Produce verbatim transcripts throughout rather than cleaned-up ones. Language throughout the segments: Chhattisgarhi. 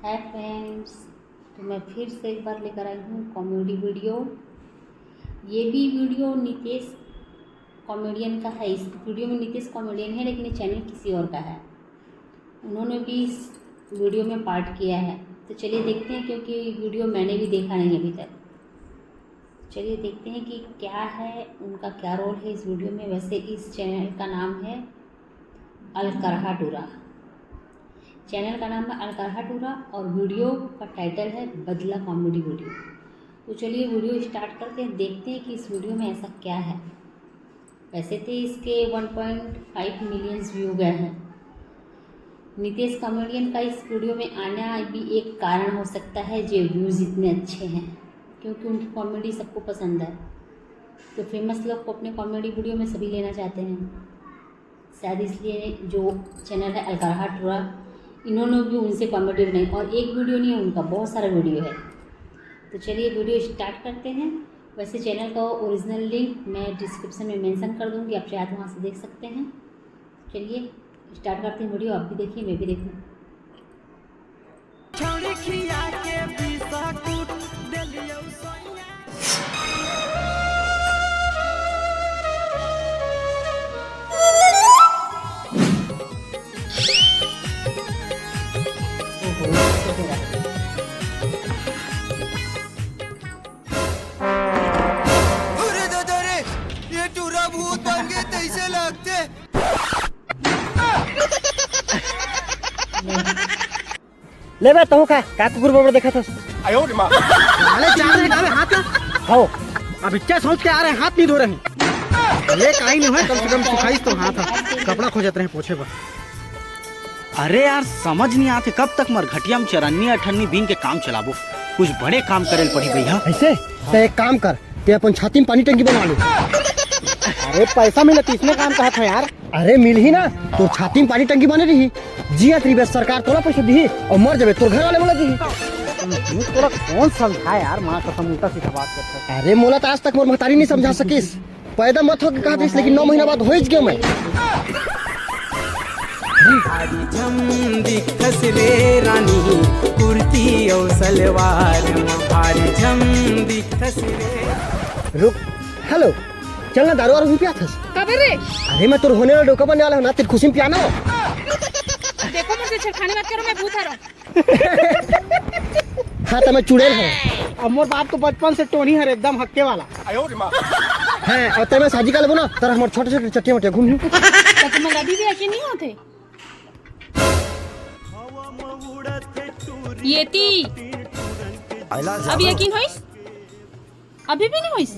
हाय फ्रेंड्स, तो मैं फिर से एक बार लेकर आई हूँ कॉमेडी वीडियो। ये भी वीडियो नितेश कॉमेडियन का है। इस वीडियो में नितेश कॉमेडियन है, लेकिन ये चैनल किसी और का है। उन्होंने भी इस वीडियो में पार्ट किया है। तो चलिए देखते हैं, क्योंकि वीडियो मैंने भी देखा नहीं अभी तक। चलिए देखते हैं कि क्या है उनका, क्या रोल है इस वीडियो में। वैसे इस चैनल का नाम है अलकरहा टूरा। चैनल का नाम है अलकरहा टूरा और वीडियो का टाइटल है बदला कॉमेडी वीडियो। तो चलिए वीडियो स्टार्ट करते हैं, देखते हैं कि इस वीडियो में ऐसा क्या है। वैसे थे इसके वन पॉइंट फ़ाइव मिलियंस व्यू गए हैं। नितेश कॉमेडियन का इस वीडियो में आना भी एक कारण हो सकता है जो व्यूज़ इतने अच्छे हैं, क्योंकि उनकी कॉमेडी सबको पसंद है। तो फेमस लोग को अपने कॉमेडी वीडियो में सभी लेना चाहते हैं, शायद इसलिए जो चैनल है अलकरहा टूरा, इन्होंने भी उनसे कॉमेडी बनाई। और एक वीडियो नहीं है उनका, बहुत सारा वीडियो है। तो चलिए वीडियो स्टार्ट करते हैं। वैसे चैनल का ओरिजिनल लिंक मैं डिस्क्रिप्शन में मेंशन कर दूंगी, आप चाहे तो वहाँ से देख सकते हैं। चलिए स्टार्ट करते हैं वीडियो, आप भी देखिए, मैं भी देखूँ। छौड़ी खिया के बिस्कुट देलियौ सैया। अरे दादा रे, ये टूरा भूत बन के तैसे लगते। ले बे, तहूँ खा, का कुकुर बबर देखत हस? अरे चार मिनट आवे हाथ ना। हाओ। अब इच्छा सोच के आ रहे, हाथ नहीं धो रहे। ले, काई नहीं होय, कम से कम सुखाइस तो हाथ ह। कपड़ा खोजत रहे पोछे बर। अरे यार, समझ नहीं आते कब तक मरघटिया में चरन्नी अठन्नी बीन के काम चलाबो। कुछ बड़े काम करे ल पड़ी भैया। ऐसे? तो एक काम कर, ते अपन छाती में पानी टंकी बनवा ले। अरे पैसा मिले तो इसमें काम कहत है यार। अरे मिलही ना, तोर छाती में पानी टंकी बने रही। जियत रहिबे सरकार तोला पैसा दिही और मर जाबे तोर घर वाले मोला दिही। तू तोला कौन समझाए यार, माँ कसम उल्टा सीधा बात करता है। अरे मोला तो आज तक मोर महतारी नहीं समझा सकिस। पैदा मत होके कहत रहिस, लेकिन नौ महीना बाद होइच गया मैं। भारी झम दिखथस रे रानी, कुर्ती अउ सलवार म भारी झम दिखथस रे। रुक, हेलो, चल ना दारू वारू पियाथस। काबर रे? अरे मैं तोर होने वाला डोका बनने वाला हूँ ना, तेरी खुशी में पियाना हो। देखो मुझसे छेड़खानी मत करो, मैं भूत हरौं। हाँ तो मैं चुड़ैल हूँ। अब मोर बाप तो बचपन से टोनी हर एकदम हक्के वाला। हाँ, और तब मैं शादी कर लेबो ना, तर हमर छोटे छोटे चट्टिया मोटिया घूम। तो तुम्हारा अभी भी यकीन नहीं होते? ये ती। अब यकीन होइस? अभी भी नहीं होइस?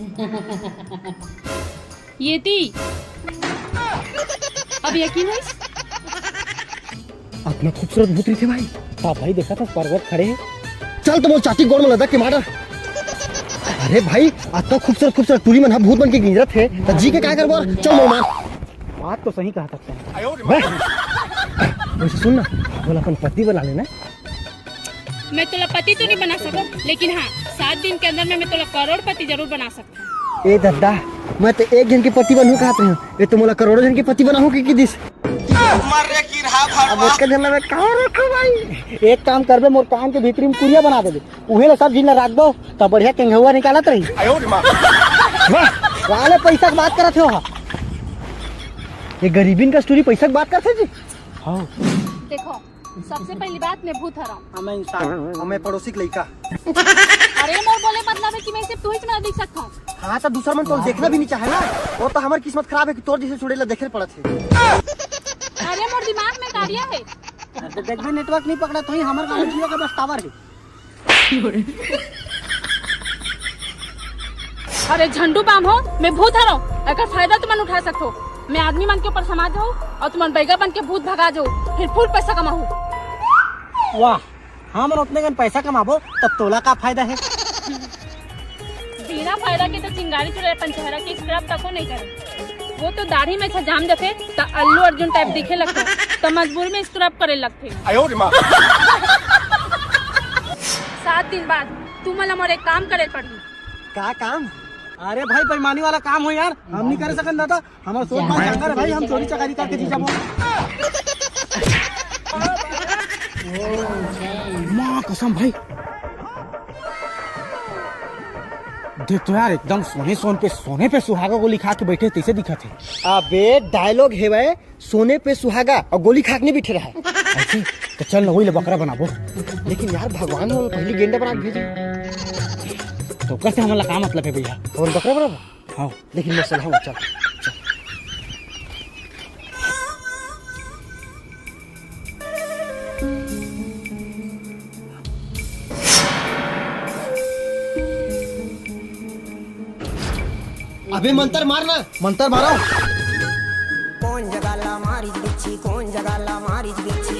ये ती। अब यकीन होइस? अतना खूबसूरत भूत रहिथे भाई। हाँ भाई, देखा था पर्वत खड़े हैं। चल तो मोर चाची गोड़ में लदक के मार। अरे भाई, अतना खूबसूरत खूबसूरत टूरी मन ह भूत बन के गिंजरत हे, त जी के काय करबो? चल मोर मार। बात तो सही कहा था। वैसे सुन ना, बोला अपन पति बना लेना। मैं तोला पति तो नहीं बना सकूं, लेकिन हाँ, सात दिन के अंदर में मैं तोला करोड़पति जरूर बना सकता हूँ। ए दद्दा, मैं तो एक जन के पति बनहूँ कहत रहे हूँ, ये तो मोला करोड़ों जन के पति बनाहूँ की, की दिस। मर रे की रहा अब भरवा। एक जन में कहाँ रखो भाई? एक काम करबे, मोर कान के भीतरी में कुरिया बना देबे, उहे ला सब जिन ला राख दो, तब बढ़िया केंघुआ निकालत रही। वाह, वाले पैसा के बात करत हो हा। ये गरीबिन का स्टोरी पैसा के बात करते जी। हाँ। देखो, सबसे पहली बात, मैं भूत हरौं। हाँ, मैं इंसान। हाँ, मैं पड़ोसी के लइका। अरे मोर बोले मतलब है कि मैं सिर्फ तू ही में दिख सकता हूँ। हाँ, तो दूसर मन तो देखना भी नहीं चाहे ना। वो तो हमारी किस्मत खराब है कि तोर जैसे चुड़ैल देखे पड़त है। अरे मोर दिमाग में गाड़िया है। तो देख भी नेटवर्क नहीं पकड़ा, तो ही हमारे गाँव में जियो का बस टावर है। अरे झंडू बाम हो, मैं भूत हरौं, एकर फायदा तुमन उठा सकथो। मैं आदमी मन के ऊपर समा जाऊँ और तुमन बैगा बन के भूत भगा जाऊँ, फिर फुल पैसा कमाहूँ। वाह, हमन उतने कन पैसा कमाबो, तब तोला का फायदा है? बिना फायदा के तो चिंगारी चुड़ैल अपन चेहरा के स्क्रब तको नहीं करे। वो तो दाढ़ी में छजाम देथे, त अल्लू अर्जुन टाइप दिखे लगथे, त मजबूरी में स्क्रब करे लगथे। सात दिन बाद तुमन ला मोर एक काम करे पड़ही। का काम? अरे भाई, बेईमानी वाला काम हो यार, हम नहीं करे सकन दादा। हमारा सोच भाई शंकर है भाई, हम चोरी चकारी करके जी जाबो। माँ कसम भाई। देख तो यार, एकदम सोने सोन पे, सोने पे सुहागा गोली खा के बैठे तैसे दिखत हे। अबे dialogue हे भाई, सोने पे सुहागा अउ गोली खा के नहीं बैठे रहा। ऐसे? तो चल ना, वही ले बकरा बनाबो। लेकिन यार, भगवान मोला पहली गेंडा बना के भेजे। तो ओकर से हमन ला का मतलब हे भैया? अउ बकरा बनाबो? हाँ। लेकिन मैं सलाह हूँ, चल, चल। अबे मंतर मार ना। मंतर मारो। कौन जगह ला मारिच बिच्छी, कौन जगह ला मारिच बिच्छी।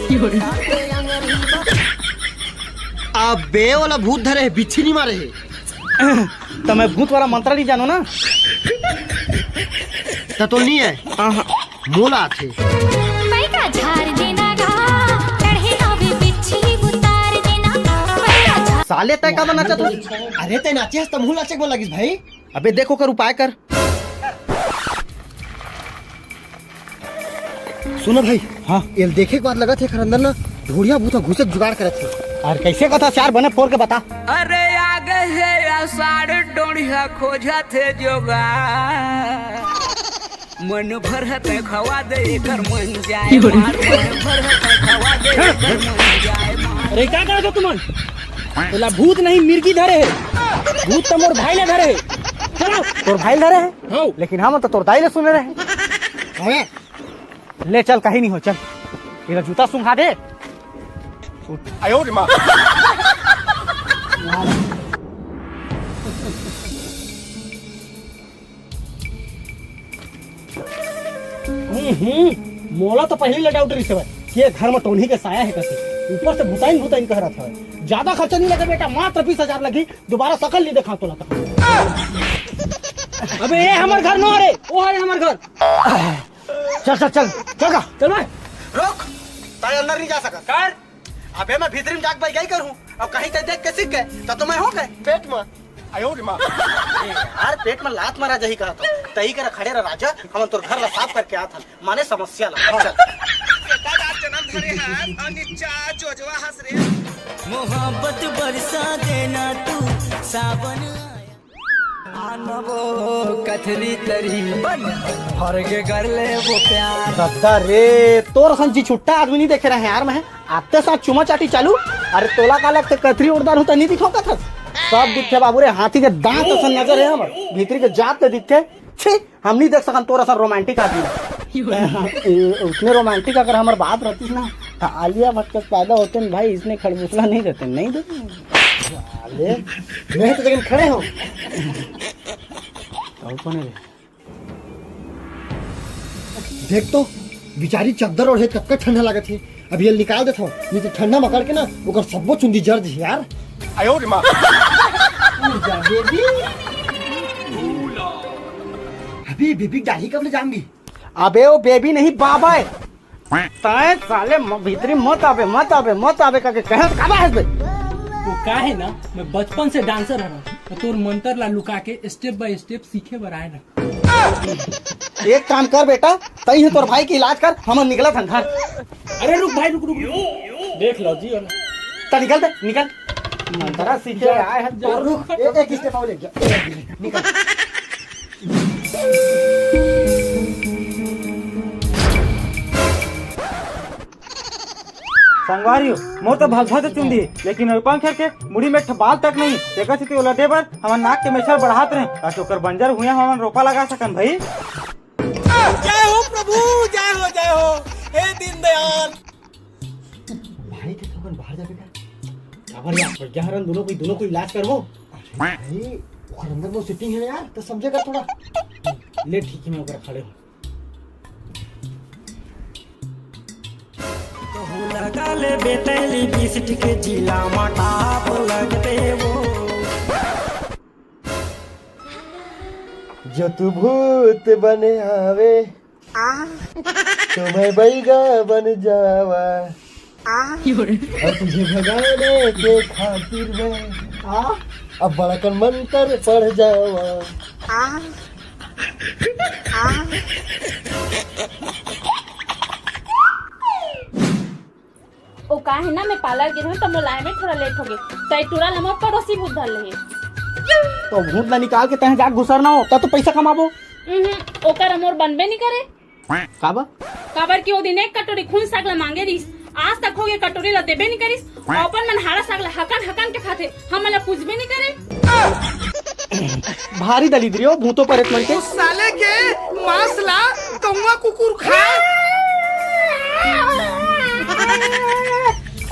अबे ओला भूत धरे हे, बिच्छी नहीं मारे हे। त मैं भूत वाला मंत्र नहीं जानो ना। त तो नहीं है। हाँ, हाँ। मोला आथे। पैका झार देना गा, चढ़े आवे बिच्छी उतार देना। पैका झार साले तय का नाचत हो? अरे तय नाचे हस त मुँह लाचे बोला लगिस भाई। अबे देखो कर उपाय कर। सुनो भाई। हाँ। एल देखे के बाद लगत हे एकर अंदर ना ढोढ़िया भूत घुसे के जुगाड़ करत हे। अउ कैसे कथा यार बने फोर के बता। अरे आ गे हे आषाढ़ डोढ़िया खोजत हे जोगाड़। मन भर हते खवा दे एकर मन जाए मार, मन भर हते खवा दे एकर मन जाए मार। अरे का करत हो तुमन? तोला भूत नहीं मिर्गी धरे हे। भूत तो मोर भाई ला धरे हे। चलो। तोर भाई ला धरे हे? हाँ। लेकिन हम तो तोर दाई ला सुने रहे। हाँ। ले चल, कहीं नहीं हो, चल। तेरा जूता सूंघा दे। आयो रे माँ। हम्म, हम्म, मोला तो पहली ले डाउट रहिस हवय कि ये घर में टोनही के साया हे कथे। ऊपर से भुताइन भुताइन कह रहा था। ज्यादा खर्चा नहीं लगे बेटा, मात्र बीस हजार लगी, दोबारा सकल नहीं देखा तोला तो। अबे ये हमर घर नो रे, ओ हरे हमर घर। चल, चल, चल, चल का? चल भाई। रुक, ताई अंदर नहीं जा सकत। कर। अबे मैं भीतरी में जाके बैगाई करूँ, अउ कहीं तक देख के सीख गए, तो, तो मैं हो गए पेट में। आयो रे माँ। ए यार, पेट में लात मारा जाही कहा था। तही करा खड़े रह राजा, हम तोर घर ला साफ करके आत हन, माने समस्या ला। चल। बेटा दार जन्म धरे हन, अउ निच्चा जोजवा हंस रे। मोहब्बत बरसा देना तू, सावन आया। आनबो कथरी तरी बन, हर के कर ले वो प्यार। दद्दा रे, तोर असन जी छुट्टा आदमी नहीं देखे रहे यार मैं। आते साथ चुमा चाटी चालू। अरे तोला का लगते कथरी उड़दार होता नहीं दिखाओ कथस। सब दिखे बाबू रे, हाथी के दांत असन नजर है हमर। भीतरी के जात के दिखे। छी, हम नहीं देख सकन तोर असन रोमांटिक आदमी। ए, उसने रोमांटिक अगर हमर बाप रहतीस ना, तो आलिया भट्ट के पैदा होते न भाई, इसने खड़बूसला नहीं रहते, नहीं देते। साले, मैं तो लेकिन खड़े हो। कौन है रे? देख तो, बिचारी चद्दर ओढ़े, कतका ठंडा लागत हे। अब ये निकाल देथव, नहीं तो ठंडा म करके ना ओकर सब्बो चुंदी जर जही यार। आयो रे माँ। जा बेबी। अभी बेबी डाली कब ले जाऊंगी? अबे वो बेबी नहीं, बाबा है। तय साले म-, भीतरी मत आबे, मत आबे, मत आबे करके कहे काबा है बे? वो का है ना, मैं बचपन से डांसर हूँ, तो तोर मंत्र ला लुका के step by step सीखे बर आए ना। एक काम कर बेटा, तई है तोर भाई के इलाज कर, हम निकलत हन घर। अरे रुक भाई, रुक, रुक, रुक। देख लो जी, हम ता निकल दे, निकल। अंतरा सीखे आए हैं, जा, रुक, एक, एक step और ले जा, निकल। संगवारी हो, मोर तो भलथा तो चुंदी, लेकिन ओई पंख के मुड़ी में एक ठो बाल तक नहीं। तेकर सेती ओला दे बर हमन नाक के मेछर बढ़ात रहे, ताकि ओकर बंजर भुइयां हमन रोपा लगा सकन भाई। जय हो प्रभु, जय हो, जय हो, हे दीनदयाल। भाई के थोकन बाहर जाबे का? काबर यार, प्रज्ञा हरन दोनों कोई, दोनों कोई इलाज करबो। अरे भाई, ओकर अंदर में setting है यार, तो समझे कर थोड़ा। ले ठीक है, मैं ओकरा खड़े हूँ। कहूँ लगा ले बेतैली बिस्ट के जिला मा टाप लगते वो। जो तू भूत बने आवे, तो मैं बैगा बन जावा। और तुझे भगाने के खातिर मैं अब बड़ा कन मंत्र पढ़ जावा। ओ काहे ना, मैं पार्लर गे रहेंव त मोला आए में थोड़ा लेट होगे, त ए टूरा ल मोर पड़ोसी भूत धर ले हे। त भूत ला निकाल के तैं जाके घुसरना हो, त तो पइसा कमाबो। उहुं, ओकर मोर बनबे नइ करे। काबर? काबर कि ओ दिन एक कटोरी खून साग ला मांगे रिहिस, आज तक होगे कटोरी ला देबे नइ करिस। अपन मन हाड़ा साग ला हकन हकन के खाथे, हमन ला पूछबे नइ करे। भारी दलिद्री हो भूतो परेत मन के। साले के मांस ला कौवा कुकुर खाए।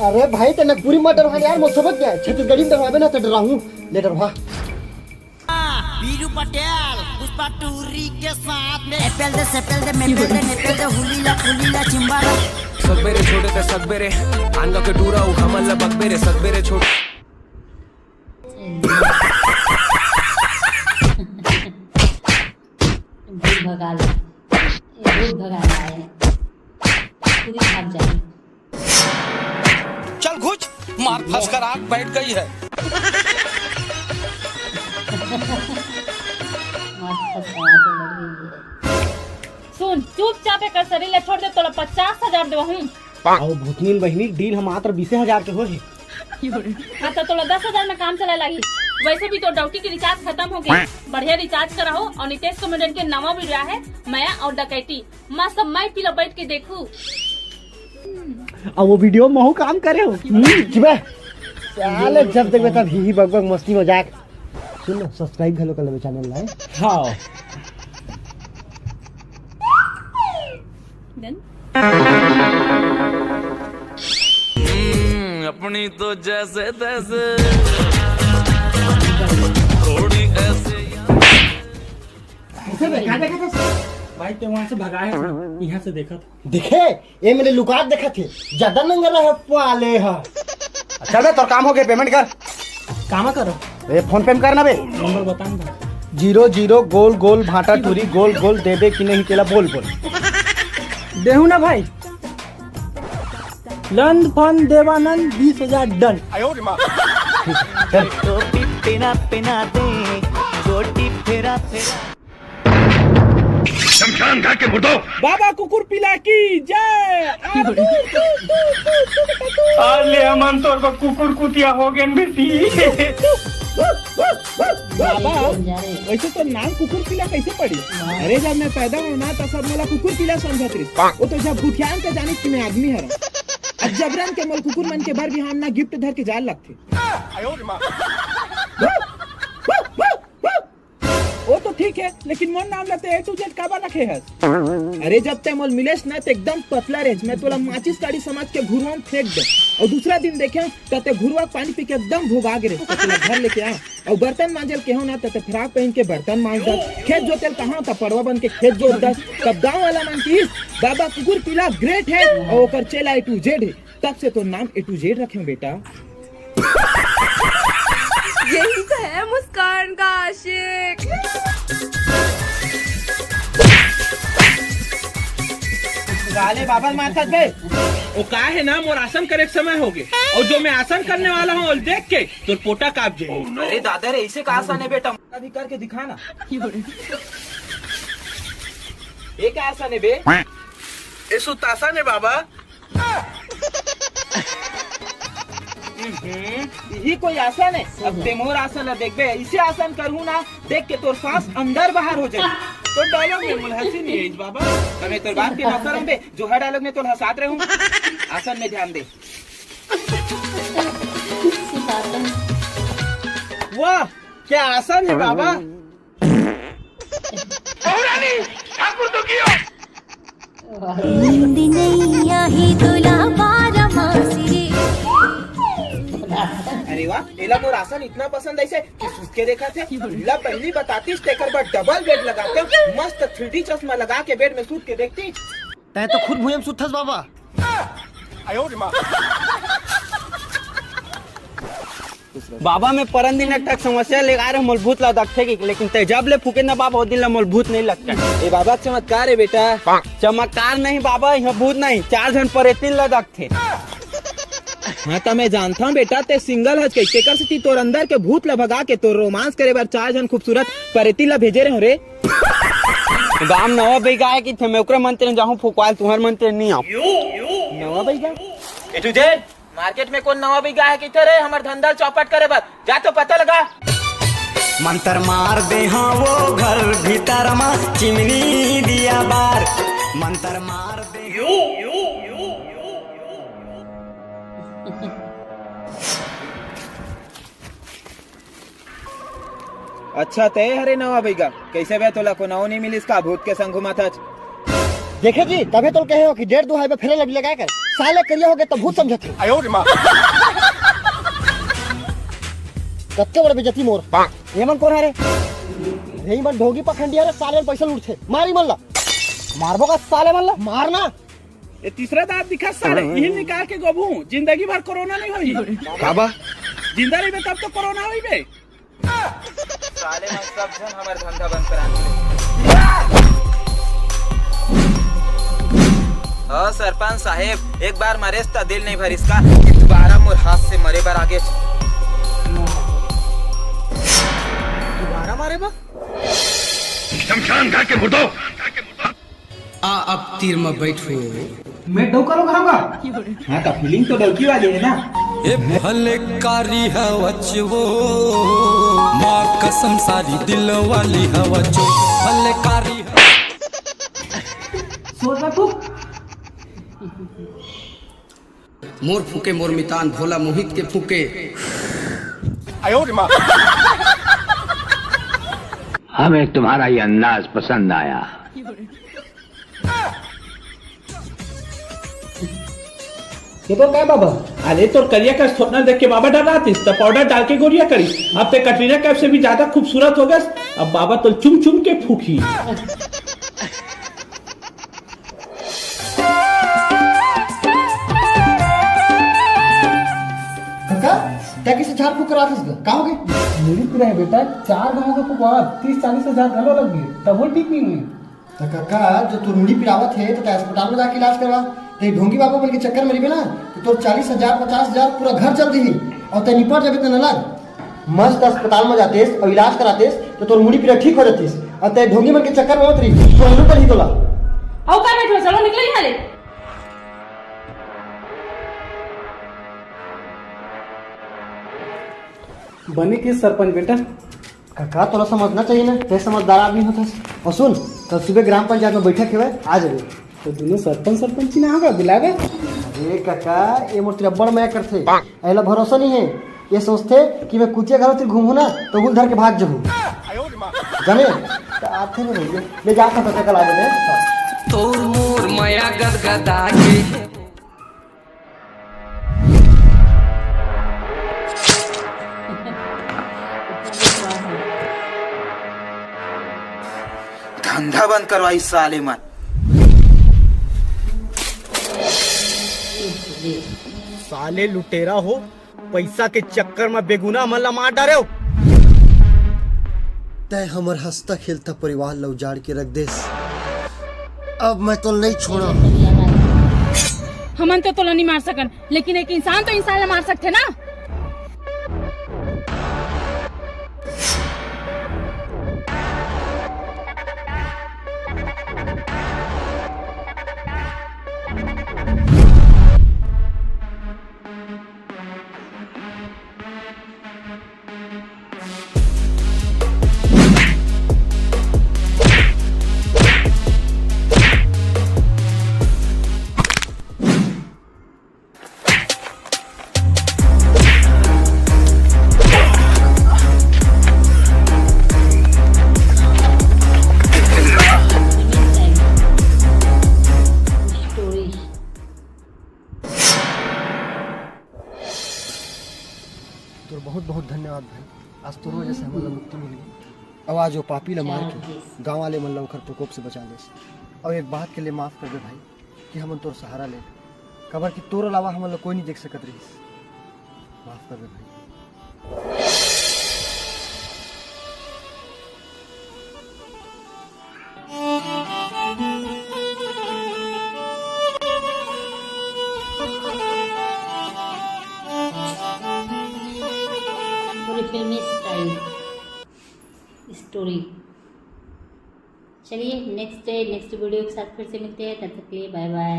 अरे भाई, तैं नागपुरी मत डरवा यार, मोर समझ गया। छत्तीसगढ़ी में डरवाबे ना त डराहूं। ले डरवा। बीरू पटेल पुष्पा टूरी के साथ में एप्पल दे सेप्पल दे मेप्पल दे नेप्पल दे हुलीला फुलीला चिंबारा। सगबेरे छोटे ते सगबेरे आंगा के डूरा उ हमन ला बकबेरे सगबेरे छोटे। भूत भगा ले, ये भूत भगाने आए हैं, पूरी भाग जाए। चल घुच, मार फंस कर आग बैठ गई है। मार फंस कर आग बैठ गई है। सुन, चुपचाप एकर शरीर ला छोड़ दे, तोला पचास हजार देवहूं। अउ भूतनीन बहिनी, डील ह मात्र बीसे हजार के होही। हाँ, त तोला दस हजार में काम चलाए लागी। वैसे भी तोर डौकी के रिचार्ज खतम होगे, बढ़िया रिचार्ज कराहू। अउ नितेश कॉमेडियन के नवा वीडियो हे, मया अउ डकैती। मस्त मैं पीला बैठ के देखू। अब वो वीडियो महू काम करे हो। हम्म, जिबे। साले जब देखबे तब ही ही बक बक मस्ती मजाक। सुन लो, सब्सक्राइब घलो कर लेबे चैनल ला। हाँ। Done। हम्म, अपनी तो जैसे तैसे थोड़ी ऐसे। भाई, ते वहां से भगाए, यहां से देखा था। देखे, ए मेरे लुकात देखा थे, ज्यादा नंगर रहे पाले हा। चल बे, तोर काम होगे, पेमेंट कर। कामा करो? ए, फोन पे में कर ना बे। नंबर बता ना। जीरो जीरो गोल गोल भाटा टूरी गोल गोल देबे कि नहीं तेला बोल बोल। देहू ना भाई। लंद फंद देवानंद बीस हजार डन। चल। टोपी पेना पेना दे, चोटी फेरा फेरा। शमशान घाट के मुर्दों। बाबा कुकुर पिला की जय। आज ले हमन तोर बर कुकुर कुतिया हो गेन बेटी। बाबा, वैसे तो नाम कुकुर पिला कैसे पड़ी? अरे, जब मैं पैदा हों ना, तो सब मोला कुकुर पिला समझत रहिस। वो तो जब भूतियान के जानिस कि मैं आदमी हरं। अब जबरन के मोल कुकुर मन के बर बिहान ना गिफ्ट धर के जाल लगथे। वो तो ठीक है, लेकिन मोर नाम ला ते A to Z काबर रखे हस? अरे, जब ते मोल मिलेस ना, ते एकदम पतला रहेस। मैं तोला माचिस काड़ी समझ के घुरुआ में फेंक दे। अउ दूसरा दिन देखे, त ते घुरुआ के पानी पी के एकदम भुगा गे रहेस। त तोला घर लेके आ, अउ बर्तन मांजे ल केहों ना, त ते फ्रॉक पहन के बर्तन मांज दस। खेत जोते ल कहों, त पड़वा बन के खेत जोत दस। तब गांव वाला मन किहिस, "बाबा कुकुर पिला ग्रेट है, अउ ओकर चेला A to Z है।" तब से तोर नाम A to Z रखे हों बेटा। यही तो है मुस्कान का आशिक। गाले बाबा मारत बे। वो का है ना, मोर आसन करे के समय होगे। अउ जो मैं आसन करने वाला हूँ, वो देख के तोर पोटा कांप जाए। अरे दादा रे, ऐसे का आसन है बेटा? अभी करके दिखा ना। ये का आसन है बे? ये सुतासन है बाबा। हम्म, यही कोई आसन है? अब ते मोर आसन ला देखबे, ऐसे आसन करहूं ना, देख के तोर सांस अंदर बाहर हो जाए। तोर डायलॉग में मोला हंसी नहीं आई बाबा। मैं तोर बाप के नौकर हूं बे, जो हर डायलॉग में तोला हंसात रहूं। आसन में ध्यान दे। वाह, क्या आसन है बाबा। नींद नइ आही तोला बारह मासी रे। अरे वाह, एला मोर आसन इतना पसंद आइसे कि सुत के देखत हे। ला पहली बतातीस तेकर बर डबल बेड लगाते, मस्त थ्री डी चश्मा लगा के बेड में सुत के देखतीस। तैं तो खुद भुइयां में सुतथस बाबा। बाबा, मैं परन दिन एक ठक समस्या लेके आए रहेंव, मोला भूत ला दखथे कि, लेकिन तैं जब ले फूके ना बाबा, ओ दिन ले मोला भूत नइ लगता। ए बाबा, चमत्कार हे बेटा। चमत्कार नहीं बाबा, इहाँ भूत नहीं, चार झन परेतिन ला दखथे। हाँ, त मैं जानथंव बेटा, तैं सिंगल हस कहिके, तेकर सेती तोर अंदर के भूत ला भगा के तोर रोमांस करे बर चार झन खूबसूरत परेतिन ला भेजे रहेंव रे। गांव नवा बइगा आय कहिथे, मैं ओकरे मन तेन जाहूं फुकवाय ल, तुंहर मन तेन नइ आंव। नवा बइगा? A to Z। मार्केट में कोन नवा बइगा हे कहिथे रे, हमर धंधा ल चौपट करे बर? जा तो पता लगा। मंतर मार दे हाँ वो घर भीतर मा, चिमनी दिया बार। मंतर मार दे। अच्छा, तय हरे नवा बइगा, कइसे बे, तोला कोनो नइ मिलिस का? भूत के संग घुमाथच। देखे जी, तभे तो कहे हो कि डेढ़ दो हाइवे फेरे लवली लगा कर साले करिया हो गए तो भूत समझत हे। कतके बड़ बेइज्जती मोर। ये मन कोन हरे? ये मन ढोंगी पखंडी हरे, साले मन पैसा लूटथे। मारी मन ला। मारबो का साले मन ला? मारना। ये तीसरा दांत दिखा साले, इही निकाल के गोबू, जिंदगी भर कोरोना नइ होही। काबर? जिंदा रहिबे तब तो कोरोना होही बे। साले मन सब झन हमर धंधा बंद करा दे। ओ सरपंच साहेब, एक बार मरेस त दिल नइ भरिस का कि दुबारा मोर हाथ से मरे बर आगे। दुबारा मारे बर? शमशान घाट के मुर्दो। आ अब तीर म बैठो। मैं डौका लोग रहूंगा। हाँ, तो फीलिंग तो डौकी वाली है ना। ए भले कारी हवच वो, माँ कसम सारी दिल वाली हवच वो, भले कारी। सोच बापू। मोर फूके मोर मितान भोला मोहित के फूके। हमें तुम्हारा ये अंदाज पसंद आया। ये तो क्या बाबा? अरे तोर करिया कस थोतना देख के बाबा डरातिस, त पाउडर डाल के गोरिया करिस। अब ते कटरीना कैफ से भी ज्यादा खूबसूरत हो गस। अब बाबा तो चुम चुम के फूकी। कका, तैं कइसे झाड़ फूँक कराथस गा? का होगे? मुड़ी पिराय बेटा, चार घांव के फुकवात तीस चालीस हजार घलो लग गे, तभो ठीक नइ होय। त कका, जब तोर मुड़ी पिरावत हे, त तैं अस्पताल म जाके इलाज करवा। तैं ढोंगी बाबा मन के चक्कर म रहिबे ना, त तोर चालीस हजार, पचास हजार पूरा घर चल दिही, अउ तैं निपट जाबे त नलग। मस्त अस्पताल म जातेस अउ इलाज करातेस, त तोर मुड़ी पीरा ठीक हो जातिस। अउ तैं ढोंगी मन के चक्कर म मत रही, तो उल्लू कर ही तोला। अउ का बैठो, चलो निकलो यहाँ ले। बने के सरपंच बेटा। कका, तोला समझना चाहिए ना, तैं समझदार आदमी होथस। अउ सुन, कल सुबह ग्राम पंचायत म बैठक हेवय, आ जाबे। त दूनों सरपंच सरपंची ना होगा, बुलावे। अरे कका, ये मोर तिर अब्बड़ मया करथे, एला भरोसा नइ हे। ये सोचथे कि मैं कुतिया घलो तिर घूमहूं ना, त उल धर के भाग जहूं। जाने, त आथे रे भैया, ले जा, कका, कल आ जाबे। तोर मोर मया गदगदा के। धंधा बंद करवाई साले मन। साले लुटेरा हो, पैसा के चक्कर म बेगुना मन ला मार डारेव। तैं हमर हंसता खेलता परिवार ला उजाड़ के रख देस। अब मैं तो नइ छोड़व। हमन तो तोला नइ मार सकन, लेकिन एक इंसान तो इंसान ला मार सकथे ना। तोर बहुत बहुत धन्यवाद भाई, आज तोर वजह से हमन ला मुक्ति मिल गई। अउ आज वो पापी ला मार के गाँव वाले मन ला ओखर प्रकोप से बचा लेस। अउ एक बात के लिए माफ कर दे भाई कि हमन तोर सहारा ले, काबर कि तोर अलावा हमन ला कोई नहीं देख सकत रहिस। माफ कर दे भाई। पूरी फिल्मी स्टाइल स्टोरी। चलिए, नेक्स्ट डे नेक्स्ट वीडियो के साथ फिर से मिलते हैं, तब तक के लिए बाय बाय।